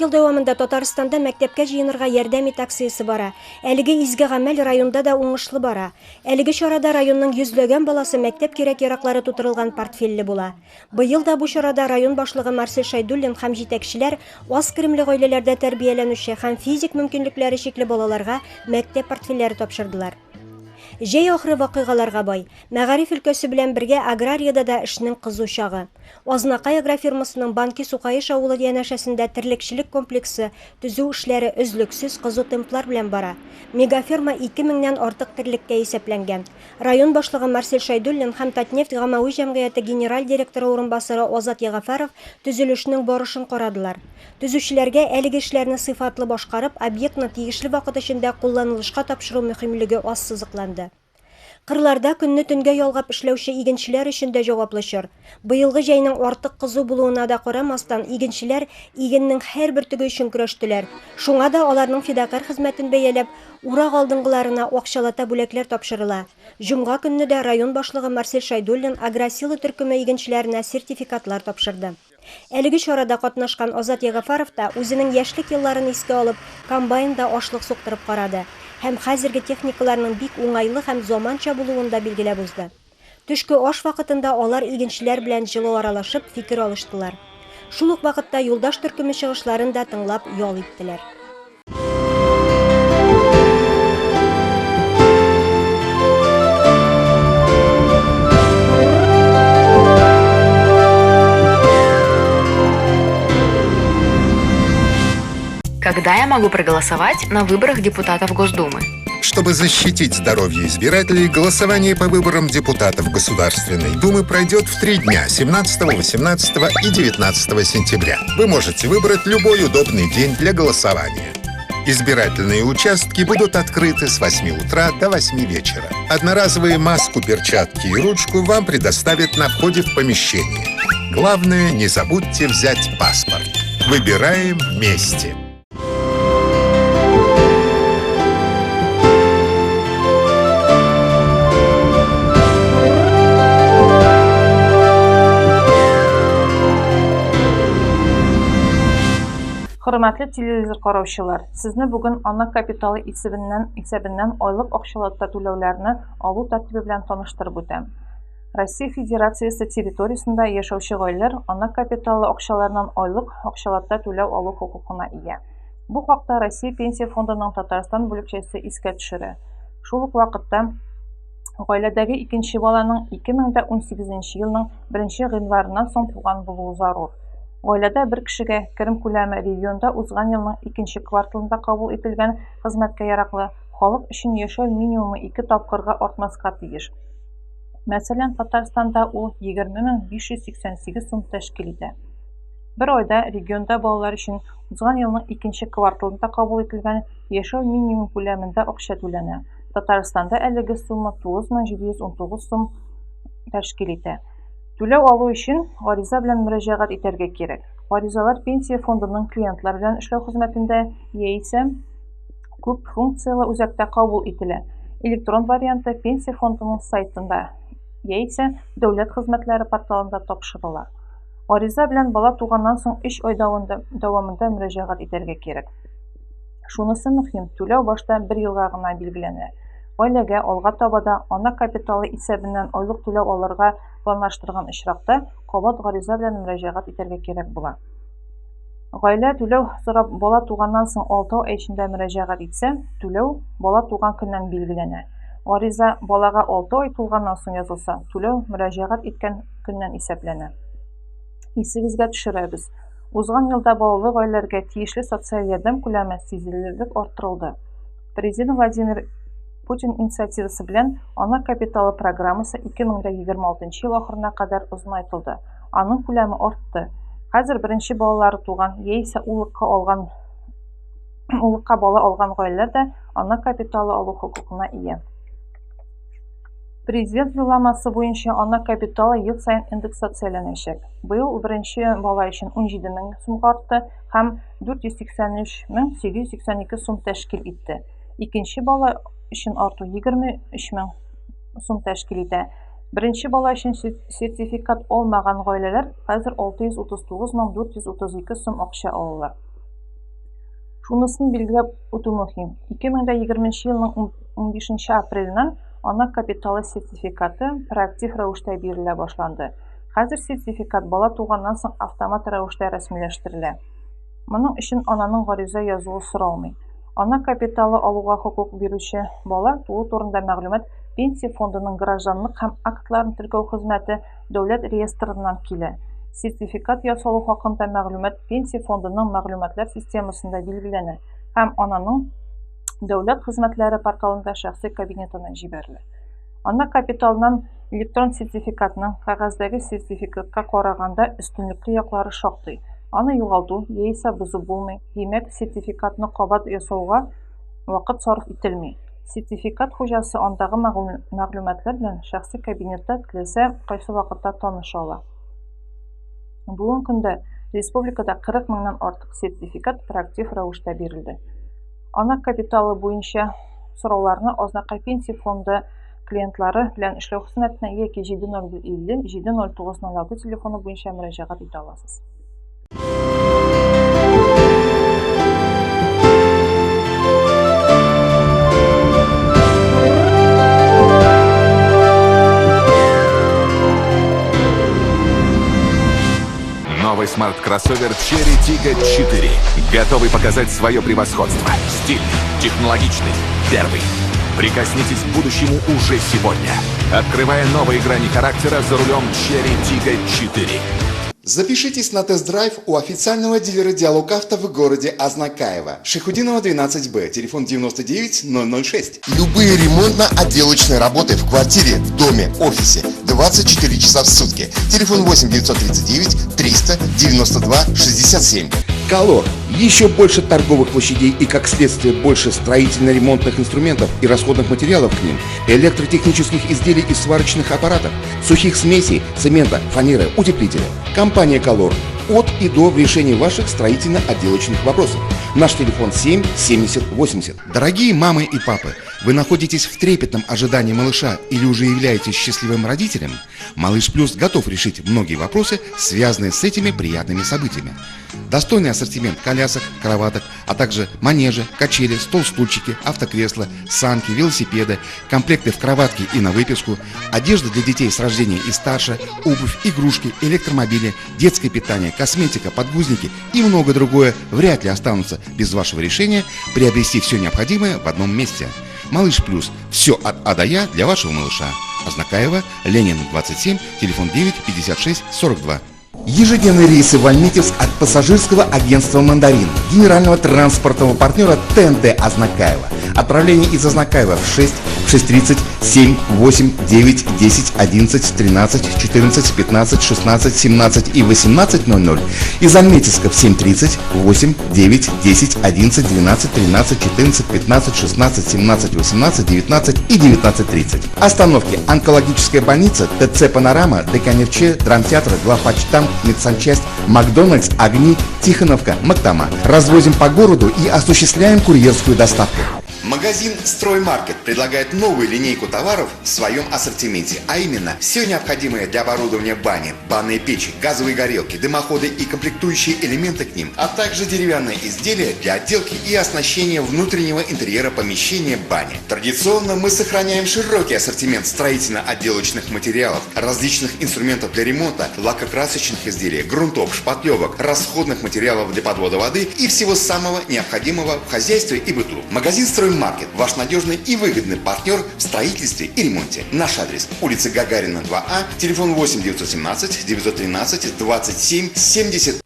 ел дәвамында Татарстанда мәктәпкә җыенырга ярдәм ит акциясе бара. Әлеге изге гамәл районда да уңышлы бара. Әлеге чарада районның йөзләгән баласы мәктәп кирәк-яраклары тутырылган портфельле була. Быел да бу чарада район башлыгы Марсель Шәйдуллин һәм җитәкчеләр аз керемле гаиләләрдә тәрбияләнүче һәм физик мөмкинлекләре чикле балаларга мәктәп портфельләре тапшырдылар. Җәй ахыры вакыйгаларга бай. Мәгариф өлкәсе белән бергә аграриядә дә эшнең кызу чагы. Азнакай агрофирмасының Банки Сукаеш авылы янәшәсендә терлекчелек комплексы төзү эшләре өзлексез кызу темплар белән бара. Мегаферма ике меңнән артык терлеккә исәпләнгән. Район башлыгы Марсель Шәйдуллин һәм Татнефть гаммәви җәмгыяте генераль директоры урынбасары Азат Ягафаров төзелешнең барышын карадылар. Төзүчеләргә әлеге эшләрне сыйфатлы башкарып, объектны тиешле вакыт эчендә кулланылышка тапшыру мөһимлеге ассызыкланды. Кырларда көнне төнгә ялгап эшләүче игенчеләр өчен дә җаваплы чор. Быелгы җәйнең артык кызу булуына да карамастан, игенчеләр игеннең һәр бөртеге өчен көрәштеләр. Шуңа да аларның фидакарь хезмәтен бәяләп, урак алдынгыларына акчалата бүләкләр тапшырыла. Җомга көнне дә район башлыгы Марсель Шәйдуллин Агросила төркеме игенчеләренә сертификатлар тапшырды. Әлеге чарада катнашкан Азат Ягафаров та үзенең яшьлек елларын искә алып, комбайнда ашлык суктырып карады һәм хәзерге техникаларның бик уңайлы һәм заманча булуын да билгеләп узды. Төшке аш вакытында алар игенчеләр белән җылы аралашып, фикер алыштылар. Шул ук вакытта Юлдаш төркеме чыгышларын да тыңлап ял иттеләр. Когда я могу проголосовать на выборах депутатов Госдумы? Чтобы защитить здоровье избирателей, голосование по выборам депутатов Государственной Думы пройдет в три дня – 17, 18 и 19 сентября. Вы можете выбрать любой удобный день для голосования. Избирательные участки будут открыты с 8 утра до 8 вечера. Одноразовые маску, перчатки и ручку вам предоставят на входе в помещение. Главное, не забудьте взять паспорт. Выбираем вместе. Хөрмәтле телевизор караучылар, сезне бүген ана капиталы исәбеннән исәбеннән айлык акчалата түләүләрне алу тәртибе белән таныштырып үтәм. Россия Федерациясе территориясендә яшәүче гаиләләр ана капиталы акчаларыннан айлык акчалата түләү алу хокукына ия. Бу хакта Россия Пенсия фондының Татарстан бүлекчәсе искә төшерә. Шул ук вакытта гаиләдәге икенче баланың 2018 елның 1 гыйнварыннан соң туган булуы зарур. Гаиләдә бер кешегә керем күләме регионда узган елның икенче кварталында кабул ителгән хезмәткә яраклы халык өчен яшәү минимумы ике тапкырга артмаска тиеш. Мәсәлән, Татарстанда ул 20 588 сум тәшкил итә. Бер айда регионда балалар өчен узган елның икенче кварталында кабул ителгән яшәү минимум күләмендә акча түләнә. Татарстанда әлеге сумма 9719 сум тәшкил итә. Түләү алу өчен гариза белән мөрәҗәгать итәргә кирәк. Гаризалар Пенсия фондының клиентлар белән эшләү хезмәтендә яисә күп функцияле үзәктә кабул ителә. Электрон варианты Пенсия фондының сайтында яисә Дәүләт хезмәтләре порталында тапшырыла. Гариза белән бала туганнан соң 3 ай дәвамында мөрәҗәгать итәргә кирәк. Шунысы мөһим, түләү башта бер елга гына билгеләнә. Гаиләгә алга таба да ана капиталы исәбеннән айлык түләү алырга планлаштырган очракта, кабат гариза белән мөрәҗәгать итәргә кирәк була. Гаилә түләү сорап бала туганнан соң 6 ай эчендә мөрәҗәгать итсә, түләү бала туган көннән билгеләнә. Гариза балага 6 ай тулганнан соң язылса, түләү мөрәҗәгать иткән көннән исәпләнә. Исегезгә төшерәбез. Узган елда балалы гаиләләргә тиешле социаль ярдәм күләме сизелерлек арттырылды. Президент Владимир Путин инициативасы белән ана капиталы программасы 2026 ел ахырына кадәр озынайтылды. Аның күләме артты. Хәзер беренче балалары туган яисә уллыкка алган уллыкка бала алган гаиләләр дә ана капиталы алу хокукына ия. Президент юлламасы буенча ана капиталы ел саен индексацияләнәчәк. Быел ул беренче бала өчен 17 мең сумга артты һәм 483 мең 882 сум тәшкил итте. Икенче бала өчен арту 23 мең сум тәшкил итә. Беренче бала өчен сертификат алмаган гаиләләр хәзер 639 мең 432 сум акча алалар. Шунысын билгеләп үтү мөһим, 2020 елның 15 апреленнән ана капиталы сертификаты проактив рәвештә бирелә башланды. Хәзер сертификат бала туганнан соң автомат рәвештә рәсмиләштерелә. Моның өчен ананың гариза язуы соралмый. Ана капиталы алуга хокук бирүче бала туу турында мәгълүмат Пенсия фондының гражданлык һәм актларын теркәү хезмәте дәүләт реестрыннан килә. Сертификат ясалу хакында мәгълүмат Пенсия фондының мәгълүматлар системасында билгеләнә һәм ананың Дәүләт хезмәтләре порталында шәхси кабинетына җибәрелә. Ана капиталыннан электрон сертификатның кәгазьдәге сертификатка караганда өстенлекле яклары шактый. Аны югалту яисә бозып булмый, димәк, сертификатны кабат ясауга вакыт сарыф ителми. Сертификат хуҗасы андагы мәгълүматлар белән шәхси кабинетта теләсә кайсы вакытта таныша ала. Бүгенге көндә республикада 40 меңнән артык сертификат проактив рәвештә бирелде. Ана капиталы буенча сорауларны Азнакай Пенсия фонды клиентлары белән эшләү хезмәтенә яки 7050 70906 телефоны буенча мөрәҗәгать итә аласыз. Новый смарт-кроссовер Chery Tiggo 4. Готовый показать свое превосходство. Стильный, технологичный, первый. Прикоснитесь к будущему уже сегодня. Открывая новые грани характера за рулем Chery Tiggo 4. Запишитесь на тест-драйв у официального дилера «Диалог Авто» в городе Азнакаево. Шайхутдинова, 12Б, телефон 99 006. Любые ремонтно-отделочные работы в квартире, в доме, офисе 24 часа в сутки. Телефон 8 939 392 67. Колор. Еще больше торговых площадей и, как следствие, больше строительно-ремонтных инструментов и расходных материалов к ним, электротехнических изделий и сварочных аппаратов, сухих смесей, цемента, фанеры, утеплителя. Компания «Колор» от и до в решении ваших строительно-отделочных вопросов. Наш телефон 7 70 80. Дорогие мамы и папы, вы находитесь в трепетном ожидании малыша или уже являетесь счастливым родителем? Малыш Плюс готов решить многие вопросы, связанные с этими приятными событиями. Достойный ассортимент колясок, кроваток, а также манежи, качели, стол-стульчики, автокресла, санки, велосипеды, комплекты в кроватке и на выписку, одежда для детей с рождения и старше, обувь, игрушки, электромобили, детское питание, косметика, подгузники и многое другое вряд ли останутся без вашего решения приобрести все необходимое в одном месте. Малыш Плюс. Все от А до Я для вашего малыша. Азнакаево, Ленин, 27, телефон 9 56 42. Ежедневные рейсы в Альметьевск от пассажирского агентства «Мандарин», генерального транспортного партнера ТНТ Азнакаево. Отправление из Азнакаева в 6, 6:30, 7, 8, 9, 10, 11, 13, 14, 15, 16, 17 и 18:00. Из Альметьевска в 7:30, 8, 9, 10, 11, 12, 13, 14, 15, 16, 17, 18, 19 и 19:30. Остановки: Онкологическая больница, ТЦ «Панорама», ДКНФЧ, Драмтеатр, Главпочтамт, Медсанчасть, Макдональдс, Огни, Тихоновка, Мактама. Развозим по городу и осуществляем курьерскую доставку. Магазин «Строймаркет» предлагает новую линейку товаров в своем ассортименте, а именно все необходимое для оборудования бани, банные печи, газовые горелки, дымоходы и комплектующие элементы к ним, а также деревянные изделия для отделки и оснащения внутреннего интерьера помещения бани. Традиционно мы сохраняем широкий ассортимент строительно-отделочных материалов, различных инструментов для ремонта, лакокрасочных изделий, грунтов, шпатлевок, расходных материалов для подвода воды и всего самого необходимого в хозяйстве и быту. Магазин «Строймаркет» – ваш надежный и выгодный партнер в строительстве и ремонте. Наш адрес: улица Гагарина, 2А, телефон 8 917 913 27 70.